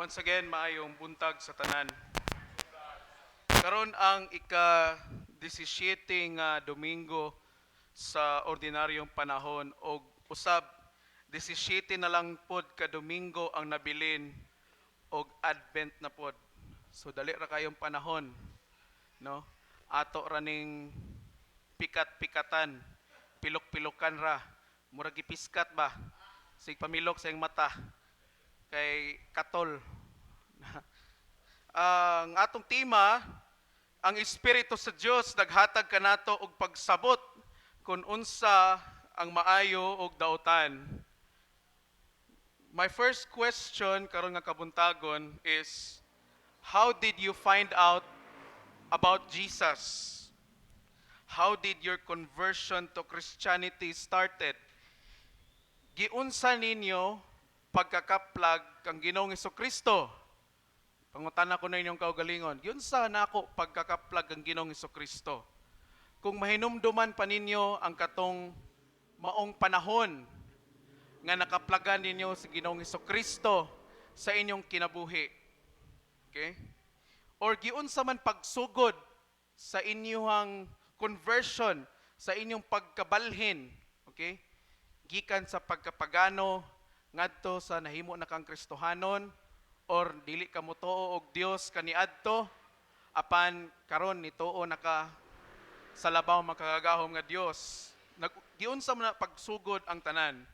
Once again, maayong buntag sa tanan. Karon ang ika 17 nga Domingo sa ordinaryong panahon og usab 17 na lang pod ka Domingo ang nabilin og Advent na pod. So dali ra kayong panahon, no? Ato ra ning pikat-pikatan, pilok-pilokan ra. Murag gipiskat ba? Sig pamilok sa iyang mata kay katol. Ang atong tema, ang Espiritu sa Dios naghatag kanato og pagsabot kung unsa ang maayo og dautan. My first question karon nga kabuntagon is, how did you find out about Jesus? How did your conversion to Christianity started? Giunsa ninyo pagkakaplag kang Ginoong Kristo? Pangutana ko na inyong kaugalingon. Giunsa nako pagkakaplag kang Ginoong Kristo? Kung mahinumduman pa ninyo ang katong maong panahon nga nakaplagan ninyo si Ginoong Kristo sa inyong kinabuhi. Okay? Or giunsa man pagsugod sa inyong conversion, sa inyong pagkabalhin, okay? Gikan sa pagkapagano ngadto sa nahimo na kang Kristohanon or dili ka motuo og Dios kaniadto, apan karon nituo na ka sa labaw makagagahom nga Dios. Giunsa man na pagsugod ang tanan?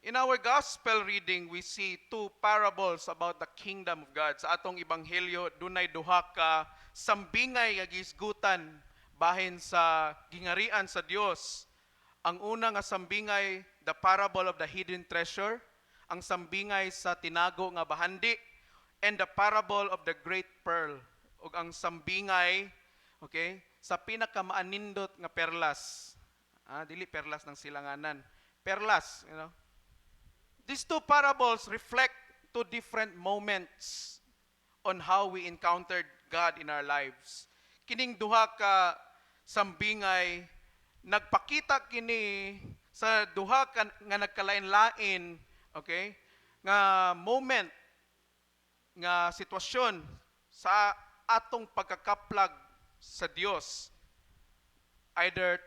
In our gospel reading, we see two parables about the kingdom of God. Sa atong ebanghelyo, dunay duha ka sambingay nga gihisgutan bahin sa gingarian sa Dios. Ang una nga sambingay, the parable of the hidden treasure, ang sambingay sa tinago nga bahandi, and the parable of the great pearl, ug ang sambingay, okay, sa pinakamaanindot nga perlas. Ah, dili perlas ng silanganan. Perlas. These two parables reflect two different moments on how we encountered God in our lives. Kining duha ka sambingay nagpakita kini sa duha ka nga nagkalain-lain, okay, nga moment nga sitwasyon sa atong pagkakaplag sa Dios. Either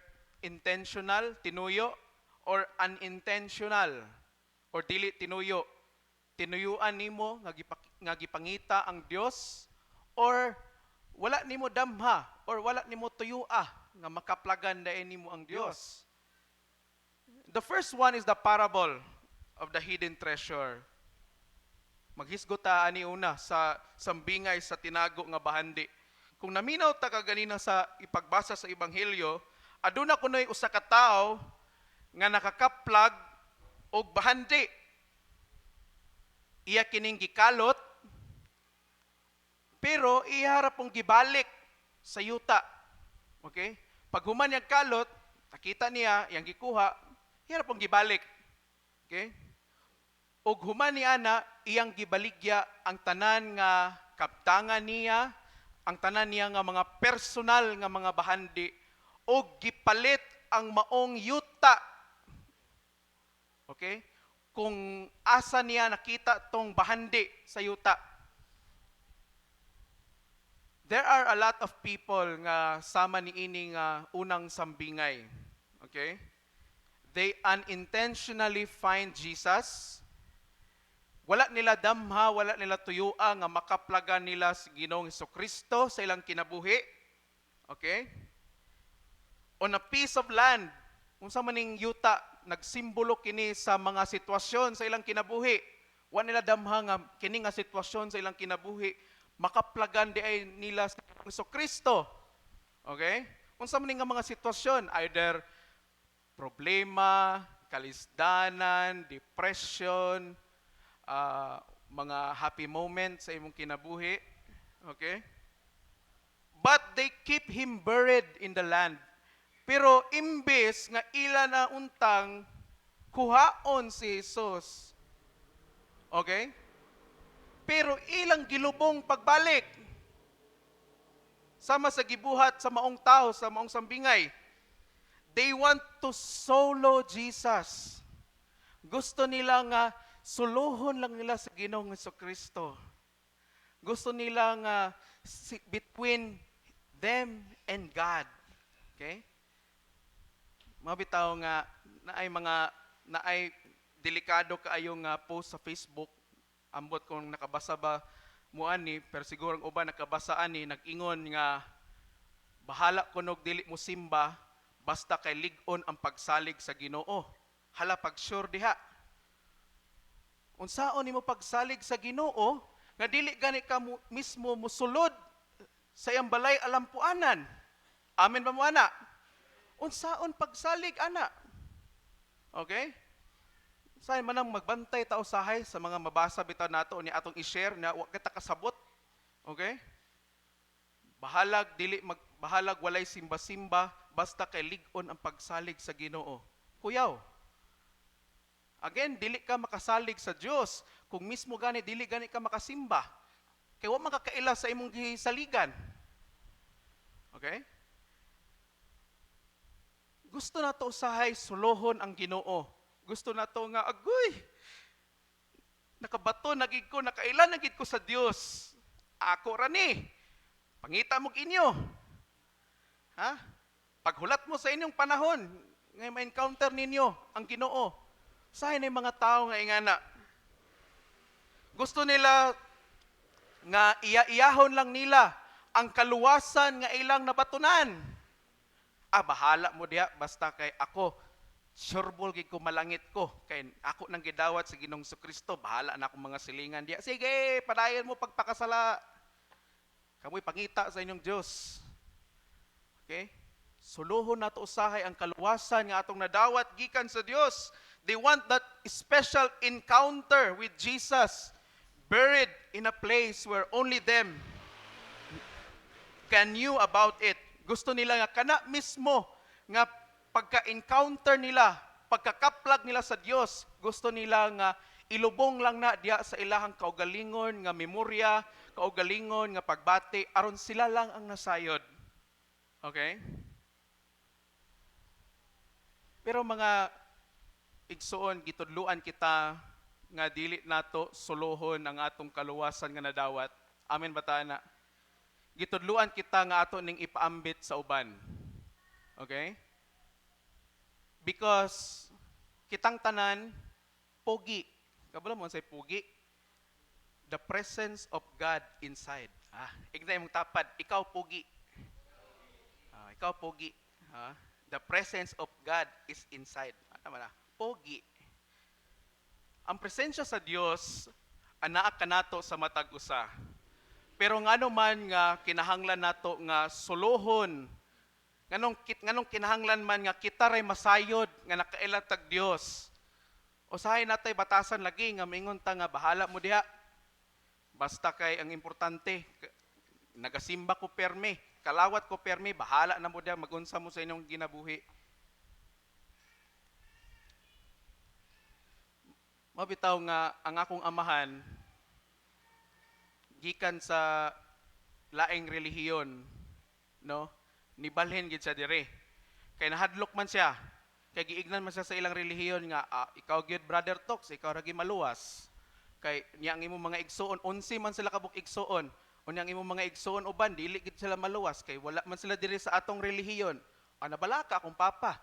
intentional, tinuyo, or unintentional, or dili tinuyo. Tinuyuan nimo nga gipangita ang Dios or wala nimo damha or wala nimo tuyua nga makaplagan dayon nimo ang Dios. The first one is the parable of the hidden treasure. Maghisgot ta ani una sa sambingay sa tinago nga bahandi. Kung naminaw ta kaganina sa ipagbasa sa ebanghelyo, aduna kunoy usa ka tawo nga nakakaplag og bahandi. Iya kining gikalot, pero iya ra pong gibalik sa yuta. Okay? Pag human niyang kalot, nakita niya, iyang gikuha, iya ra pong gibalik. Okay? Ug human ni ana, iyang gibaligya ang tanan nga kaptangan niya, ang tanan niya nga mga personal nga mga bahandi, ug gipalit ang maong yuta. Okay? Kung asa niya nakita tong bahandi sa yuta. There are a lot of people nga sama ni ini nga unang sambingay. Okay? They unintentionally find Jesus. Wala nila damha, wala nila tuyua nga makaplagan nila si Ginoong Kristo sa ilang kinabuhi. Okay? On a piece of land, unsa man ning yuta, nagsimbolo kini sa mga sitwasyon sa ilang kinabuhi. Wa nila damha nga kini nga sitwasyon sa ilang kinabuhi makaplagan diay nila sa Hesus Kristo. Okay? Unsa man ning nga mga sitwasyon, either problema, kalisdanan, depression, mga happy moments sa imong kinabuhi. Okay? But they keep him buried in the land. Pero imbes nga ila na untang kuhaon si Jesus. Okay? Pero ilang gilubong pagbalik. Sama sa gibuhat sa maong tao, sa maong sambingay. They want to solo Jesus. Gusto nila nga suluhon lang nila sa Ginoong Kristo. Gusto nila nga between them and God. Okay? Mga bitaw nga naay mga naay delikado kaayo nga post sa Facebook. Ambot kung nakabasa ba mo ani, pero siguro ang uban nakabasa ani, nag-ingon nga bahala kunog dili mo simba basta kay lig-on ang pagsalig sa Ginoo. Hala, pag sure diha. Unsaon nimo pagsalig sa Ginoo nga dili gani ka mo, mismo musulod sa iyang balay alampuanan? Amen ba mo ana? Unsaon pagsalig ana? Okay? Say man ang magbantay ta usahay sa mga mabasa bitaw nato ni atong i-share na wa kita kasabot. Okay? Bahalag dili mag bahalag walay simba-simba basta kay lig-on ang pagsalig sa Ginoo. Kuyaw. Again, dili ka makasalig sa Dios kung mismo gani dili gani ka makasimba. Kay wa man ka kaila sa imong gisaligan. Okay? Gusto nato usahay sulohon ang Ginoo. Gusto nato nga agoy, nakabato na gid ko, nakaila na gid ko sa Dios. Ako ra ni. Pangita mo inyo. Ha? Paghulat mo sa inyong panahon, ngay ma-encounter ninyo ang Ginoo. Usahay na yung mga tao nga ingana. Gusto nila nga iya-iyahon lang nila ang kaluwasan nga ilang nabatunan. Ah, bahala mo diha basta kay ako sureball gid ko malangit ko kay ako nang gidawat sa Ginoong Kristo, bahala na akong mga silingan diha. Sige, padayon mo pagpakasala. Kamoy pangita sa inyong Dios. Okay? Suluhon nato usahay ang kaluwasan nga atong nadawat gikan sa Dios. They want that special encounter with Jesus buried in a place where only them can knew about it. Gusto nila nga kana mismo nga pagka-encounter nila, pagkakaplag nila sa Dios, gusto nila nga ilubong lang na diya sa ilahang kaugalingon nga memorya, kaugalingon nga pagbati, aron sila lang ang nasayod. Okay? Pero mga igsuon, gitudluan kita nga dili nato suluhon ang atong kaluwasan nga nadawat. Amen ba ta na? Gitudluan kita nga ato ning ipaambit sa uban. Okay? Because kitang tanan pogi. Kabalo mo say pogi? The presence of God inside. Ah, igna imong tapad, ikaw pogi. Ah, ikaw pogi. Ha? The presence of God is inside. Ano man na? Pogi. Ang presensya sa Dios anaa kanato sa matag usa. Pero ngano man nga kinahanglan nato nga suluhon, nganong kinahanglan man nga kita ray masayod nga nakaila tag Dios? Usahay natay batasan lagi nga mingon ta nga bahala mo diha. Basta kay ang importante nagasimba ko perme, kalawat ko perme, bahala na mo diha magunsa mo sa inyong ginabuhi. Mabitaw nga ang akong amahan gikan sa laing relihiyon, no? Nibalhin gid siya dire. Kay nahadlok man siya. Kay giignan man siya sa ilang relihiyon nga ah, ikaw gyud, Brother Tox, ikaw ra gyud maluwas. Kay niya ang imong mga igsuon, 11 man sila kabuk igsuon. Unya ang imong mga igsuon uban dili gid sila maluwas kay wala man sila diri sa atong relihiyon. Ah, nabalaka akong papa.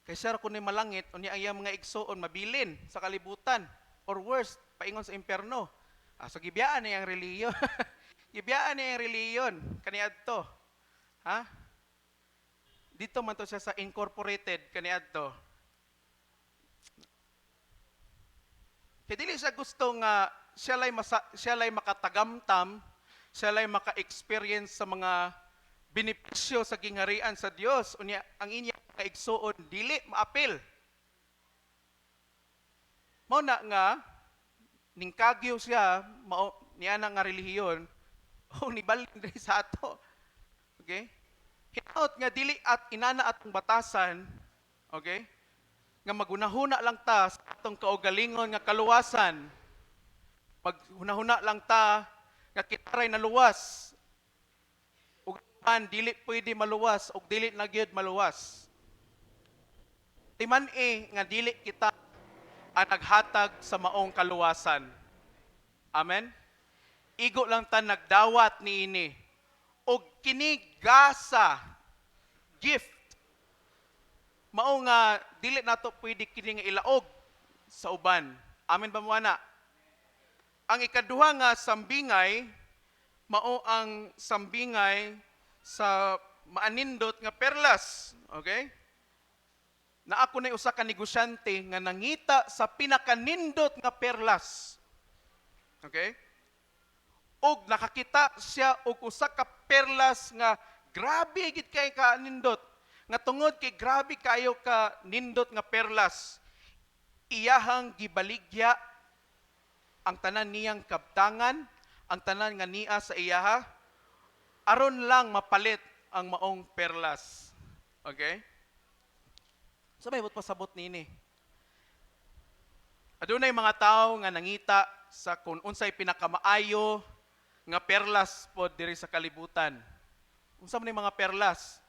Kay siya ra kuno'y malangit, unya ang iyang mga igsuon mabilin sa kalibutan or worse, paingon sa impierno. Ah, so gibiyaan niya ang relihiyon. Gibiyaan niya ang relihiyon kaniadto. Ha? Dito man to siya sa incorporated kaniadto. Kay dili siya gusto nga siya lay makatagamtam, siya lay maka-experience sa mga benepisyo sa gingharian sa Dios. Unya ang inya kaigsuon dili maapil. Mao na nga ningkagyo siya mao niya na nga relihiyon o nibalhin diri sa ato. Okay? Hinaot nga dili at inana atong batasan, okay? Nga magunahuna lang ta sa atong kaugalingon nga kaluwasan. Maghunahuna lang ta nga kita ray naluwas. Ug man dili pwede maluwas ug dili na gyud maluwas. Timan-i nga dili kita ang naghatag sa maong kaluwasan. Amen? Igo lang ta nagdawat niini. Og kini gasa, gift, mao nga dili nato pwede kini nga ilaog sa uban. Amen ba mo ana? Ang ikaduha nga sambingay mao ang sambingay sa maanindot nga perlas. Okay? Na ako na usa ka negosyante nga nangita sa pinakanindot nga perlas. Okay? Og nakakita siya og usa ka perlas nga grabe gid kay ka nindot. Nga tungod kay grabe kayo ka nindot nga perlas, iyahang gibaligya ang tanan niyang kabtangan, ang tanan nga niya sa iyaha, aron lang mapalit ang maong perlas. Okay? Sa may pasabot nini? Adunay mga tao nga nangita sa kung unsay pinakamaayo nga perlas pod diri sa kalibutan. Unsa man mga perlas?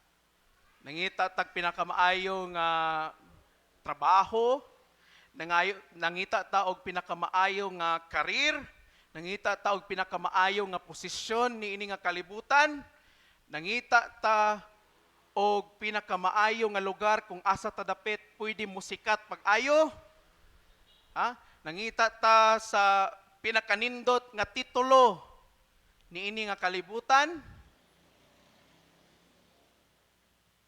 Nangita tag pinakamaayo nga trabaho, nangita ta og pinakamaayo nga career, nangita ta og pinakamaayo nga posisyon niini nga kalibutan, nangita ta og pinakamaayo nga lugar kung asa ta dapit pwede musikat pag-ayo. Ha? Nangita ta sa pinakanindot nga titulo niini nga kalibutan.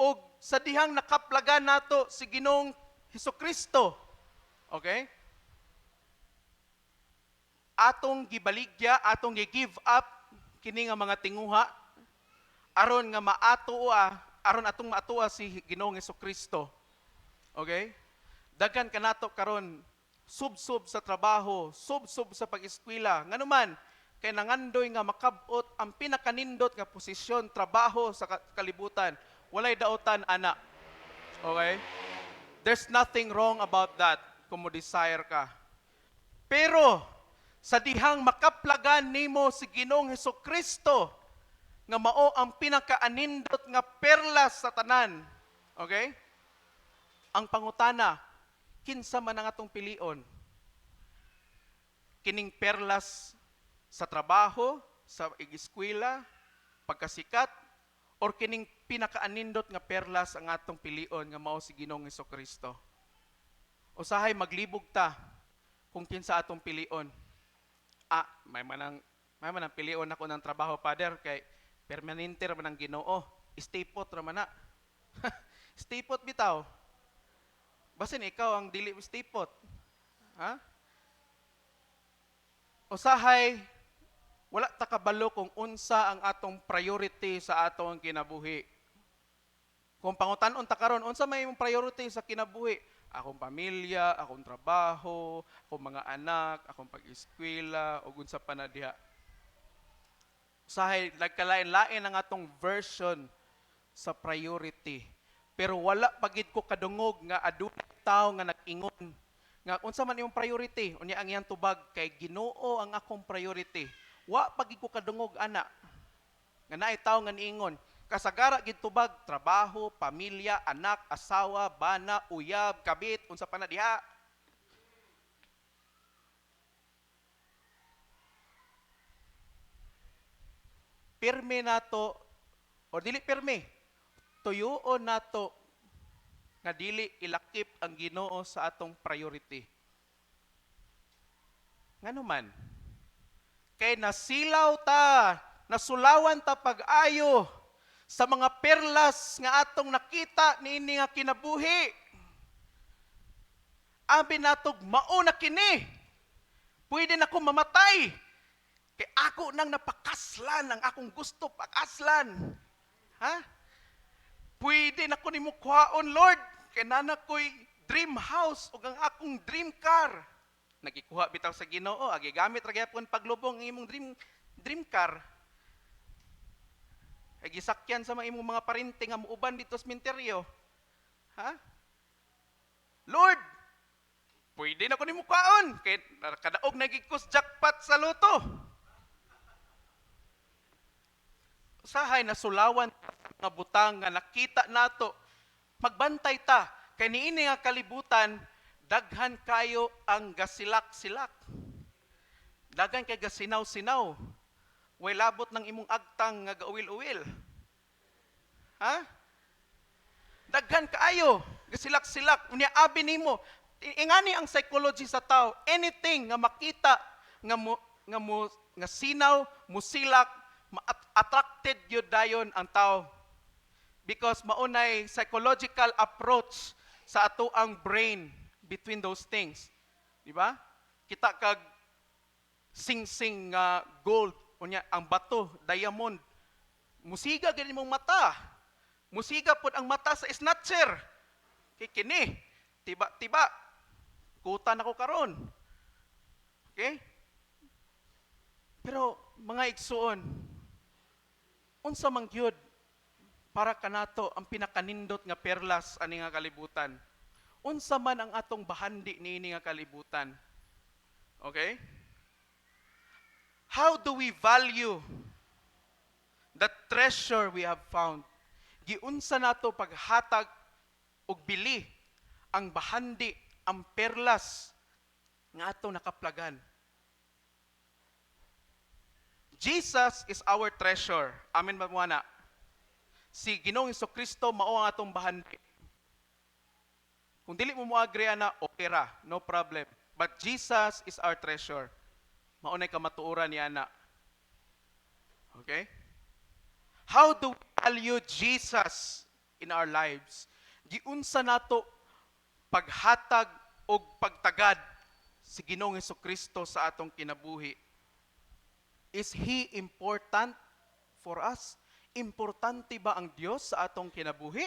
Og sa dihang nakaplagan nato si Ginoong Hesukristo. Okay? Atong gibaligya, atong gi-give up kini nga mga tinguha aron nga maatoa, aron atong maatoa si Ginoong Hesukristo. Okay? Daghan kanato karon sub-sub sa trabaho, sub-sub sa pag-eskwela. Nganuman, kay nangandoy nga makabot ang pinakanindot nga posisyon, trabaho sa kalibutan. Walay daotan ana. Okay? There's nothing wrong about that kung mo desire ka. Pero sa dihang makaplagan nimo si Ginoong Hesukristo nga mao ang pinakaanindot nga perlas sa tanan. Okay? Ang pangutana, kinsa man ang atong pilion? Kining perlas sa trabaho, sa eskwela, pagkasikat, or kining pinakaanindot nga perlas ang atong pilion nga mao si Ginoong Hesukristo? Usahay maglibog ta kung kinsa atong pilion. Ah, may manang pilion ako ng trabaho, Father, kay permanente ra man ang Ginoo. Stay put ra man na. Stay put bitaw. Basin ikaw ang dili stay put. Ha? Usahay wala ta kabalo kung unsa ang atong priority sa atong kinabuhi. Kung pangutan-on ta karon, unsa may imong priority sa kinabuhi? Akong pamilya, akong trabaho, akong mga anak, akong pag-eskwela, ug unsa pa na diha. Usahay nagkalain-lain ang atong version sa priority. Pero wala pagid ko kadungog nga adunay tawo nga nag-ingon nga unsa man imong priority, unya ang iyang tubag kay Ginoo ang akong priority. Wa pagid ko kadungog ana nga naay tawo nga niingon. Kasagara gid tubag trabaho, pamilya, anak, asawa, bana, uyab, kabit, unsa pa na diha. Pirmi nato or dili pirmi, tuyuon nato nga dili ilakip ang Ginoo sa atong priority. Ngano man? Kay nasilaw ta, nasulawan ta pag-ayo sa mga perlas nga atong nakita niini nga kinabuhi. Abi natog mao na kini. Pwede na ko mamatay. Kay ako nang napakaslan ang akong gusto pakaslan. Ha? Pwede na ko nimo kuhaon, Lord. Kay nana ko'y dream house ug ang akong dream car. Nagikuha bitaw sa Ginoo, agi gamit ra gyapon paglubong ang imong dream car. Ay gisakyan sa mga imong mga parente nga muuban dito sa sementeryo. Ha? Lord, pwede na ko nimo kuhaon kay kadaog nagigkus jackpot sa loto. Usahay nasulawan nga butang nga nakita nato. Magbantay ta kay niini nga kalibutan Daghan kayo ang gasilak-silak. Daghan kay gasinaw-sinaw. Way labot ng imong agtang nga gauwil-uwil. Ha? Daghan kaayo, gasilak-silak, unya abi nimo. Ingani ang psychology sa tao. Anything nga makita nga mo nga sinaw, musilak, attracted yun dayon ang tao. Because maunay psychological approach sa ato ang brain between those things. Di ba? Kita kag sing-sing nga gold, unya ang bato, diamond. Musiga gani mong mata. Musiga pod ang mata sa snatcher. Kay kini, tiba-tiba. Kuta nako karon. Okay? Pero mga igsuon, unsa man gyud para kanato ang pinakanindot nga perlas ani nga kalibutan? Unsa man ang atong bahandi niini nga kalibutan? Okay? How do we value the treasure we have found? Giunsa nato paghatag og bili ang bahandi, ang perlas nga ato nakaplagan? Jesus is our treasure. Amen ba mo na? Si Ginoong Kristo mao ang atong bahandi. Kung dili mo mo-agree ana, okay ra, no problem. But Jesus is our treasure. Mao nay kamatuoran niya na. Okay? How do we value Jesus in our lives? Giunsa nato paghatag og pagtagad si Ginoong Kristo sa atong kinabuhi? Is He important for us? Importante ba ang Dios sa atong kinabuhi?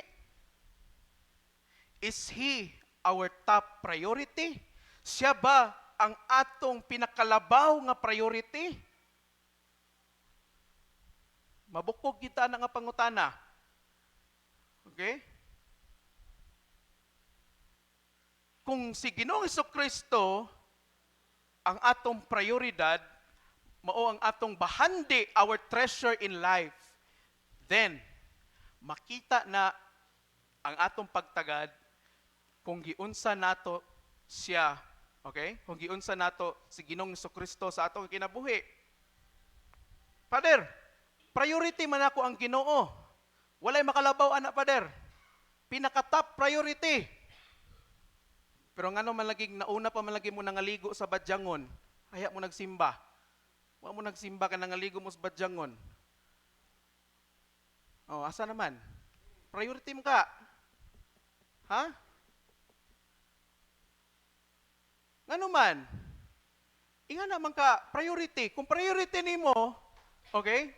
Is He our top priority? Siya ba ang atong pinakalabaw nga priority? Mabukog kita na nga pangutana. Okay? Kung si Ginoong Kristo ang atong prioridad, mao ang atong bahandi, our treasure in life, then makita na ang atong pagtagad kung giunsa nato siya, okay? Kung giunsa nato si Ginoong Kristo sa atong kinabuhi. Father, priority man ako ang Ginoo. Walay makalabaw ana, Father. Pinaka top priority. Pero ngano man laging nauna pa man lagi mo nangaligo sa badyangon, haya mo nagsimba? Wa mo nagsimba ka, nangaligo mo sa badyangon. Oh, asa naman? Priority mo ka. Ha? Ngano man? Inga naman ka, priority. Kung priority nimo, okay?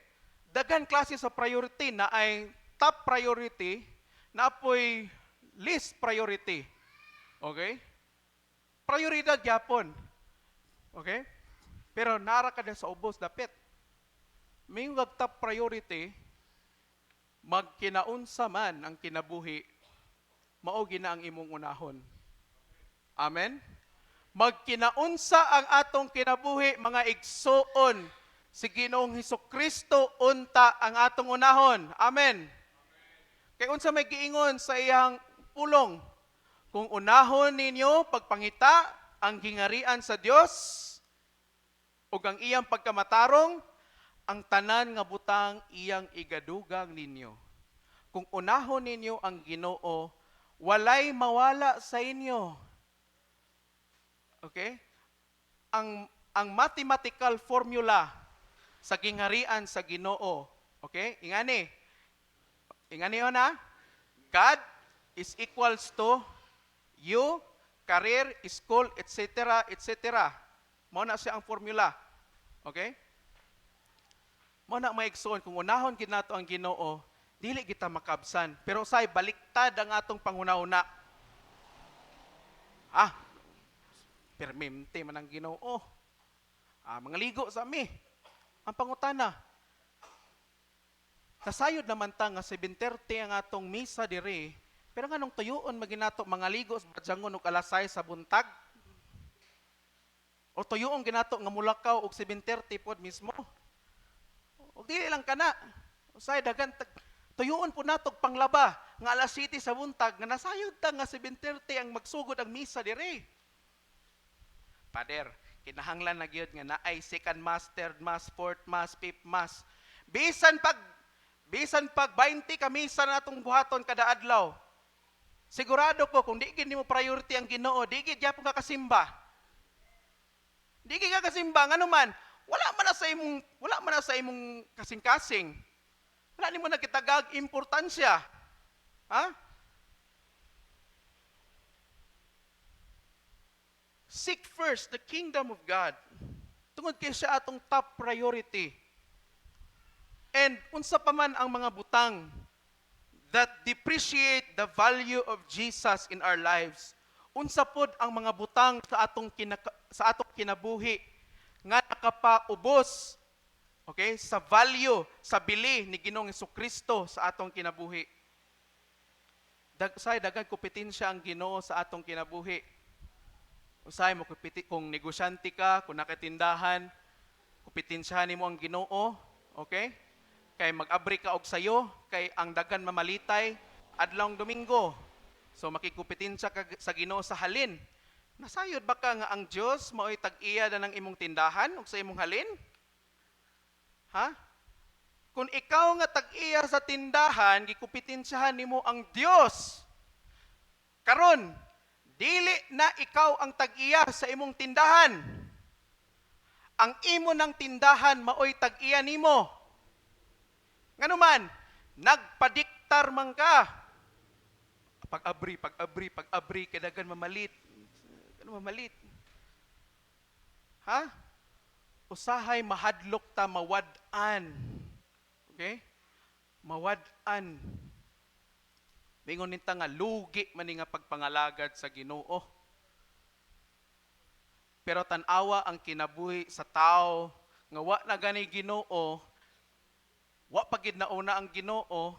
Daghan klase sa priority na ay top priority, na apoy least priority. Okay? Prioridad gyapon. Okay? Pero nara ka din sa ubos dapit. Mingwag top priority, magkinaunsa man ang kinabuhi, mao gina ang imong unahon. Amen? Magkinaunsa ang atong kinabuhi, mga igsuon, si Ginoong Kristo unta ang atong unahon. Amen. Kay unsa may giingon sa iyang pulong? Kung unahon ninyo pagpangita ang gingarian sa Dios ug ang iyang pagkamatarong, ang tanan nga butang iyang igadugang ninyo. Kung unahon ninyo ang Ginoo, walay mawala sa inyo. Okay? Ang mathematical formula sa gingharian sa Ginoo, okay? Ingani. Ingani na. God is equals to you, career, school, etc., etc. Mao na siya ang formula. Okay? Mao na, mga igsoon, kung unahon gid nato ang Ginoo, dili kita makabsan. Pero say baliktad ang atong panghuna-huna. Ah, permente man ang Ginoo. Ah, mga ligo sa mi. Ang pangutana, kasayod naman ta nga 7:30 ang atong misa diri, pero nganong tuyuon maginato mga ligo sa badyangon og alas 6 sa buntag? O tuyuon ginato nga mulakaw og 7:30 pod mismo? Og dili lang kana. Usay daghan tuyuon po nato panglaba nga alas 7 sa buntag nga nasayod ta nga 7:30 ang magsugod ang misa diri. Pader, kinahanglan na gyud nga naay second mass, third mass, fourth mass, fifth mass. Bisan pag 20 ka misa na atong buhaton kada adlaw. Sigurado ko kung di gid nimo priority ang Ginoo, di gid gyapon ka kasimba. Di gid ka kasimba ngano man, wala man na sa imong kasing-kasing. Wala nimo nagitagag importansya. Ha? Seek first the kingdom of God. Tungod kay siya atong top priority. And unsa pa man ang mga butang that depreciate the value of Jesus in our lives, unsa pod ang mga butang sa atong kinabuhi nga nakapaubos, okay, sa value, sa bili ni Ginoong Kristo sa atong kinabuhi? Say daghan kompetensya ang Ginoo sa atong kinabuhi. Usahay mo kupiti kung negosyante ka, kung nakatindahan, kompetensyahan nimo ang Ginoo, okay? Kay mag-abri ka og sayo, kay ang daghan mamalitay adlawng Domingo. So makikumpetensya ka sa Ginoo sa halin. Nasayod ba ka nga ang Dios mao'y tag-iya na ng imong tindahan ug sa imong halin? Ha? Kung ikaw nga tag-iya sa tindahan, gikumpetensyahan nimo ang Dios. Karon, dili na ikaw ang tag-iya sa imong tindahan. Ang imo ng tindahan mao'y tag-iya nimo. Nganuman, nagpadiktar man ka. Pag-abri, pag-abri, pag-abri, kay daghan mamalit. Ano mamalit? Ha? Usahay mahadlok ta mawad-an. Okay? Mawad-an. Mingon ninta nga lugi man ni nga pagpangalagad sa Ginoo. Pero tan-awa ang kinabuhi sa tao nga wa na gani Ginoo, wa pa gid nauna ang Ginoo,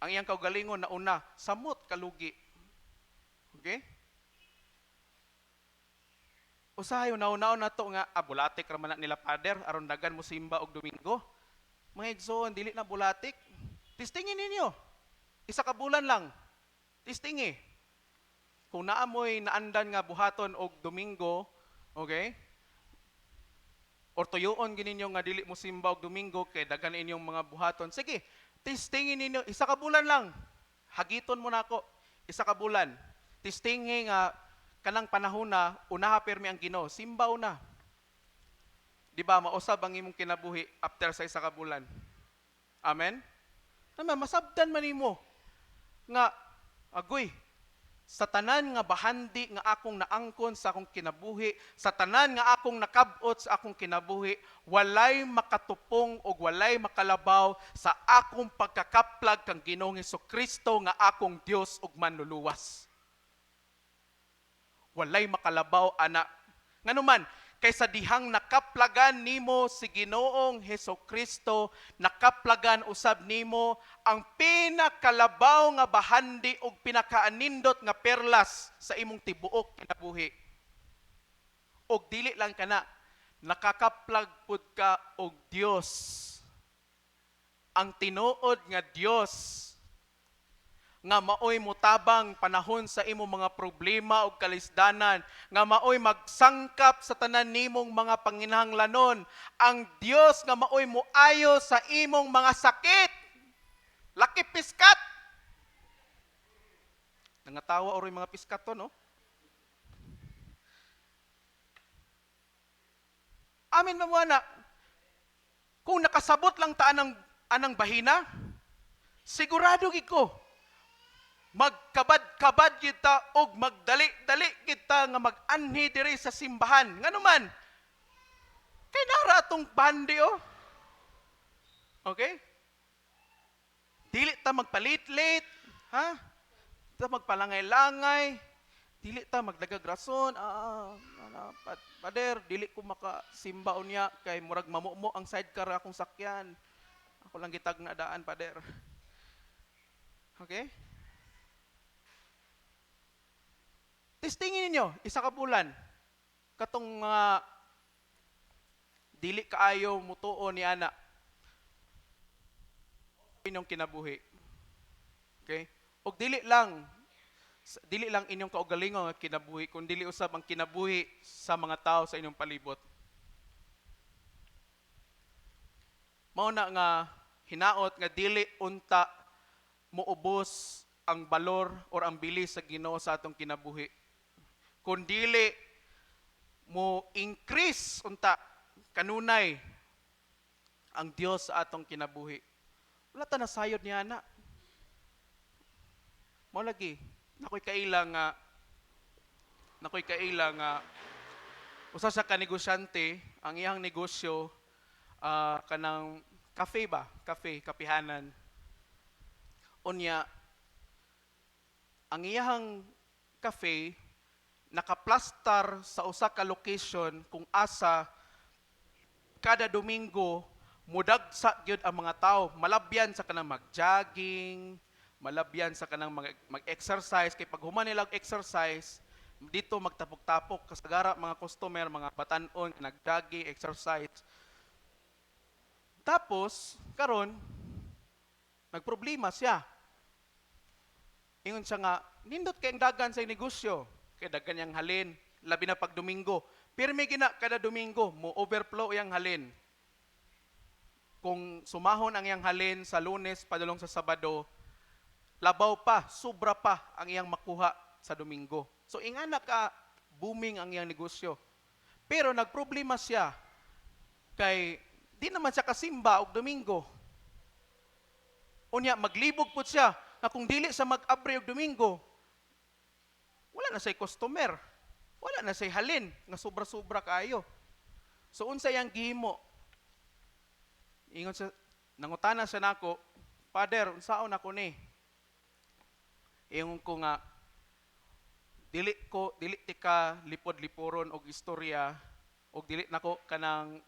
ang iyang kaugalingon nauna, samot kalugi. Okay? Usahay una-una na to nga bulatik ra man na nila Pader aron dagan mo simba og Domingo. Mga igsoon, dili na bulatik. Testingin ninyo. Isa ka bulan lang. Testingi. Kung naamoy naandan nga buhaton og Domingo, okay? Or tuyoon gininyo nga dili mo simba og Domingo kay daghan inyong mga buhaton. Sige, testingin ninyo isa ka bulan lang. Hagiton mo nako isa ka bulan. Testingi nga kanang panahon na unaha permi ang Ginoo, simba una. Di ba mausab ang imong kinabuhi after sa isa ka bulan? Amen? Naman masabdan man nimo nga agoy sa tanan nga bahandi nga akong naangkon sa akong kinabuhi, sa tanan nga akong nakab-ot sa akong kinabuhi, walay makatupong og walay makalabaw sa akong pagkakaplag kang Ginoong Kristo nga akong Dios ug manluluwas. Walay makalabaw ana. Nganuman, kaysa dihang nakaplagan nimo si Ginoong Heso Kristo, nakaplagan usab nimo ang pinakalabaw nga bahandi ug pinakaanindot nga perlas sa imong tibuok kinabuhi. Og dili lang kana, nakakaplag pud ka og Dios. Ang tinuod nga Dios nga maoy mutabang panahon sa imong mga problema ug kalisdanan, nga maoy magsangkap sa tanan nimong mga panginahanglanon, ang Dios nga maoy moayo sa imong mga sakit. Laki piskat. Nangatawa oroy mga piskat to, no? Amin mamuana. Kung nakasabot lang ta anang bahina, sigurado gid ko magkabad-kabad kita og magdali-dali kita nga mag-anhi diri sa simbahan. Nganuman, kay nara atong bandi oh. Okay? Dili ta magpalit-lit, ha? Ta magpalangay-langay, dili ta magdagag rason, pader, dili ko makasimba unya kay murag mamumo ang sidecar akong sakyan. Ako lang gitag na daan, pader. Okay? Testingin ninyo, isa ka bulan. Katong dili kaayo mutuo ni ana. Inyong kinabuhi. Okay? Og dili lang Dili lang inyong kaugalingon nga kinabuhi, kun dili usab ang kinabuhi sa mga tao sa inyong palibot. Mao na nga hinaot nga dili unta moubos ang balor or ang bilis sa Ginoo sa atong kinabuhi. Kun dili mo increase unta kanunay ang Dios sa atong kinabuhi. Wala ta nasayod niya na. Mao lagi, nakoy kaila nga usa sa ka negosyante, ang iyang negosyo kanang cafe ba, cafe, kapihanan. Unya ang iyang cafe nakaplastar sa usa ka location kung asa kada Domingo mudagsa gyud ang mga tao, malabyan sa kanang mag-jogging, malabyan sa kanang mag-exercise, kay pag human nila og exercise dito magtapok-tapok kasagara mga customer, mga batan-on nag-jogging, exercise. Tapos karon nagproblema siya. Ingon siya nga nindot kay ang dagan sa negosyo, kay dagan niyang halin, labi na pag Domingo. Pirmi gina kada Domingo mo overflow iyang halin. Kung sumahon ang iyang halin sa Lunes padulong sa Sabado, labaw pa, sobra pa ang iyang makuha sa Domingo. So ingana ka booming ang iyang negosyo. Pero nagproblema siya kay di naman siya kasimba og Domingo. Unya maglibog pud siya nga kung dili siya mag-abre og Domingo, wala na say customer. Wala na say halin nga sobra-sobra kaayo. So unsa iyang gihimo? Ingon sa nangutana siya nako, "Father, unsaon ako ni?" Ingon ko nga dili tika lipod-liporon og istorya og dili nako kanang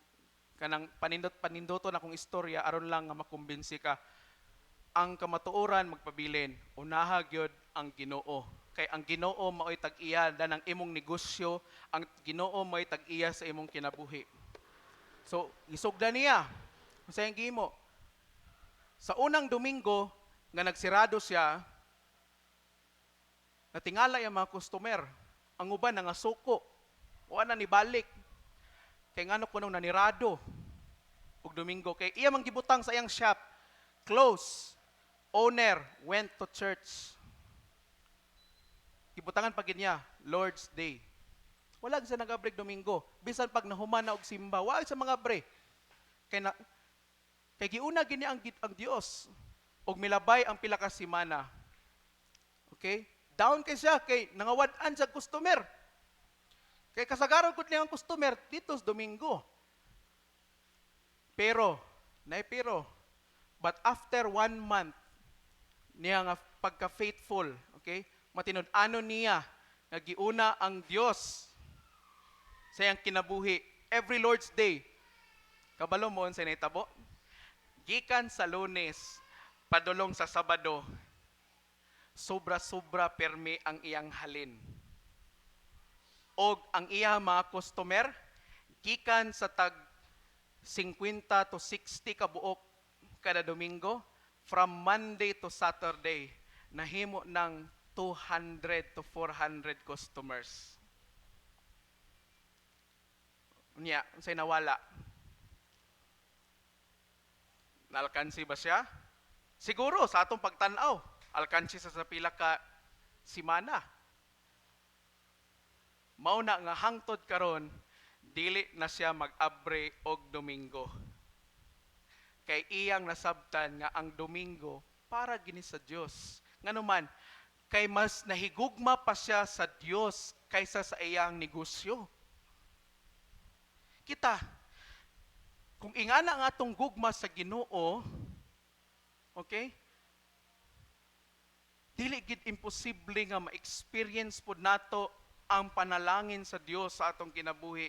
kanang panindot panindoto na akong istorya aron lang nga makumbinsi ka. Ang kamatuoran magpabilin, unaha gyud ang Ginoo. Kay ang Ginoo mao'y tag-iya danang imong negosyo, ang Ginoo mao'y tag-iya sa imong kinabuhi. So, gisugdan niya. Unsa iyang gihimo? Sa unang Domingo nga nagsirado siya, natingala yung mga customer. Ang uban nangasuko. Wa na nibalik. Kay ngano kuno nanirado og Domingo, kay iya man gibutang sa iyang shop, "Close. Owner went to church." Gibutangan pa gid niya, "Lord's Day." Wala gyud siya nag-abre Domingo. Bisan pag nahuman na og simba, wa siya mga abre. Kay giuna gini ang Dios og milabay ang pila ka semana. Okay? Down kay siya kay nangawad-an sa customer. Kay kasagaran gud niya ang customer dito sa Domingo. Pero, nay pero, but after one month niya nga pagka-faithful, okay? Matinud-ano niya nga giuna ang Dios sa iyang kinabuhi every Lord's Day. Kabalo mo sa nahitabo? Gikan sa Lunes padulong sa Sabado, sobra-sobra permi ang iyang halin. Og ang iya mga customer, gikan sa tag 50 to 60 ka buok kada Domingo, from Monday to Saturday, nahimo ng 200 to 400 customers. Unya, unsay nawala? Naalkansi ba siya? Siguro sa atong pagtan-aw, alkansi sa pila ka simana. Mao na nga hangtod karon dili na siya mag-abre og Domingo. Kay iyang nasabtan nga ang Domingo para gini sa Dios. Ngano man, kay mas nahigugma pa siya sa Dios kaysa sa iyang negosyo. Kita, kung ingana ang atong gugma sa Ginoo, okay? Dili gid imposible nga ma-experience pud nato ang panalangin sa Dios sa atong kinabuhi.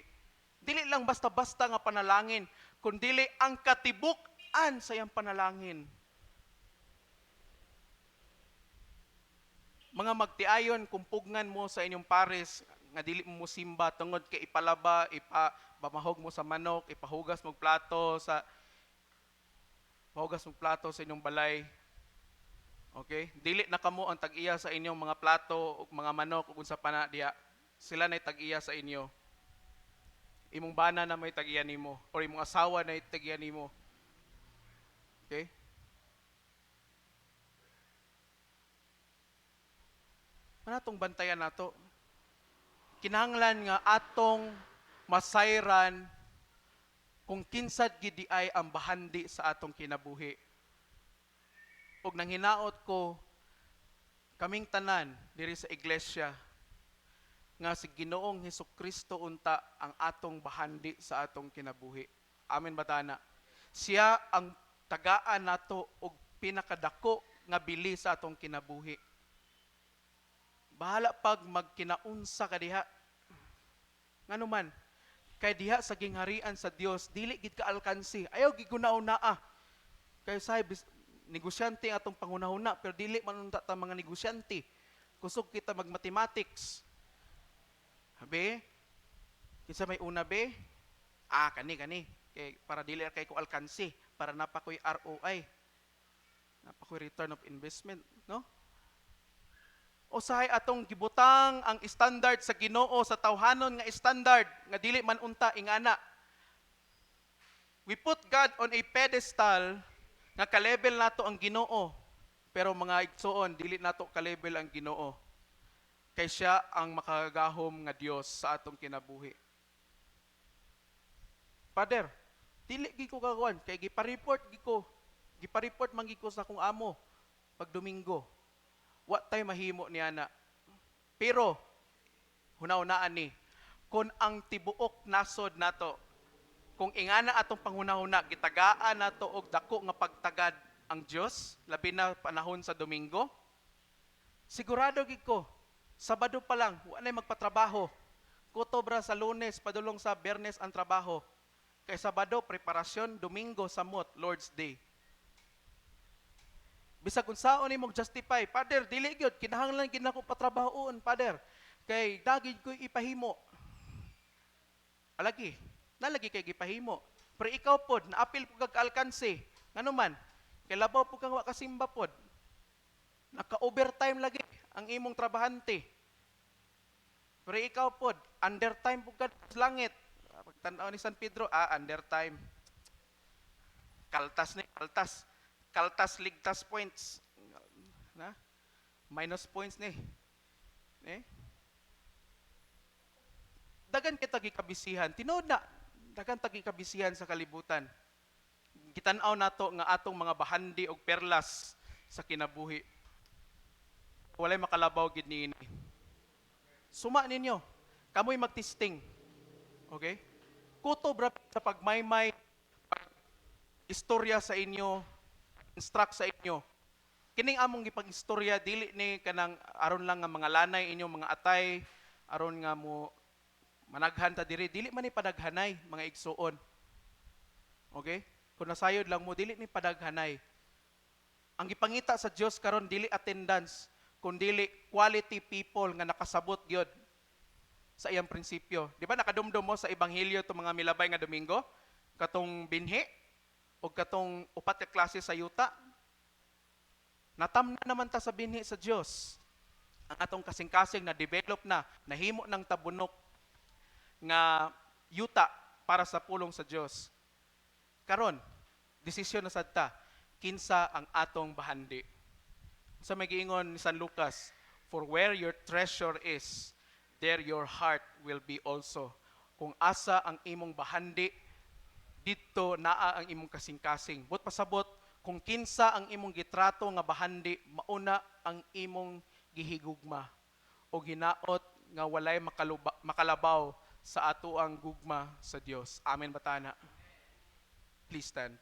Dili lang basta-basta nga panalangin, kundili ang katibuk-an sa iyang panalangin. Mga magtiayon, kung pugnan mo sa inyong pares nga dili mo simba tungod kay ipalaba, ipamahog mo sa manok, ipahugas mo plato sa pahugas mo plato sa inyong balay. Okay? Dili na kamo ang tag-iya sa inyong mga plato ug mga manok ug unsa pa na diha. Sila na tag-iya sa inyo. Imong bana na may tag-iya nimo or imong asawa na tag-iya nimo. Okay? Manatong bantayan nato. Kinahanglan nga atong masayran kung kinsad gid ay ang bahandi sa atong kinabuhi. Ug nanghinaot ko kaming tanan diri sa iglesia nga si Ginoong Hesukristo unta ang atong bahandi sa atong kinabuhi. Amen ba tana? Siya ang tagaan nato og pinakadako nga bili sa atong kinabuhi. Bahala pag magkinaunsa ka diha. Ngano man, kay diha sa gingharian sa Dios dili gid ka alkansi. Ayaw gigunauna-a. Kay say negosyante ang atong panghunahuna, pero dili man unta ta mga negosyante. Kusog kita mag-mathematics. Habe? Kinsa may una be? Ah, kani kani. Kay para dili kay ko alkansi, para napa ko'y ROI. Napa ko'y return of investment, no? Usahay atong gibutang ang standard sa Ginoo sa tawhanon nga standard nga dili man unta ingana. We put God on a pedestal nga ka-level nato ang Ginoo. Pero mga igsoon, dili nato ka-level ang Ginoo. Kay siya ang makagagahom nga Dios sa atong kinabuhi. Father, dili gi ko kagawan kay gipa-report gi ko. Gipa-report man gi ko sa akong amo pag Domingo. Wa tay mahimo niya na. Pero hunahunaan ni kung ang tibuok nasod nato, kung ingana atong panghunahuna, gitagaan nato og dako nga pagtagad ang Dios, labi na panahon sa Domingo, sigurado gid ko, Sabado pa lang, wa nay magpatrabaho. Kutob ra sa Lunes padulong sa Biyernes ang trabaho. Kay Sabado preparasyon, Domingo samot Lord's Day. Bisag unsaon nimo justify, "Father, dili gyud kinahanglan gid nako patrabahoon, Father. Kay dagid ko ipahimo." Alagi, nalagi kay gipahimo. Pero ikaw pod, naapil pud kag alkanse. Ngano man? Kay labaw pud kang wa kasimba pod. Naka-overtime lagi ang imong trabahante. Pero ikaw pod, undertime pud ka sa langit. Pagtan-aw ni San Pedro, ah, undertime. Kaltas ni, kaltas. Kaltas ligtas points. Na? Minus points ni. Eh? Dagan kita gikabisihan. Tinuod na, dagan ta gikabisihan sa kalibutan. Gitan-aw nato nga atong mga bahandi og perlas sa kinabuhi. Walay makalabaw gid niini. Suma ninyo. Kamoy magtesting. Okay? Kutob ra sa pagmaymay, pag istorya sa inyo, instruct sa inyo. Kining among gipag-istorya dili ni kanang aron lang nga mga lanay inyong mga atay, aron nga mo managhan ta diri, dili man ni padaghanay mga igsuon. Okay? Kung nasayod lang mo, dili ni padaghanay. Ang gipangita sa Dios karon dili attendance, kundili quality people nga nakasabot gyud sa iyang prinsipyo. Di ba nakadumdum mo sa ebanghelyo itong mga milabay nga Domingo? Katong binhi o katong upat ka klase sa yuta. Natamna naman ta sa binhi sa Dios. Ang atong kasing-kasing na develop na, nahimo ng tabunok nga yuta para sa pulong sa Dios. Karon, desisyon na sad ta, kinsa ang atong bahandi. Sa may giingon ni San Lucas, "For where your treasure is, there your heart will be also." Kung asa ang imong bahandi, didto naa ang imong kasing-kasing. But pasabot, kung kinsa ang imong gitrato nga bahandi, mauna ang imong gihigugma. O ginaot nga walay makalabaw sa ato ang gugma sa Dios. Amen batana. Please stand.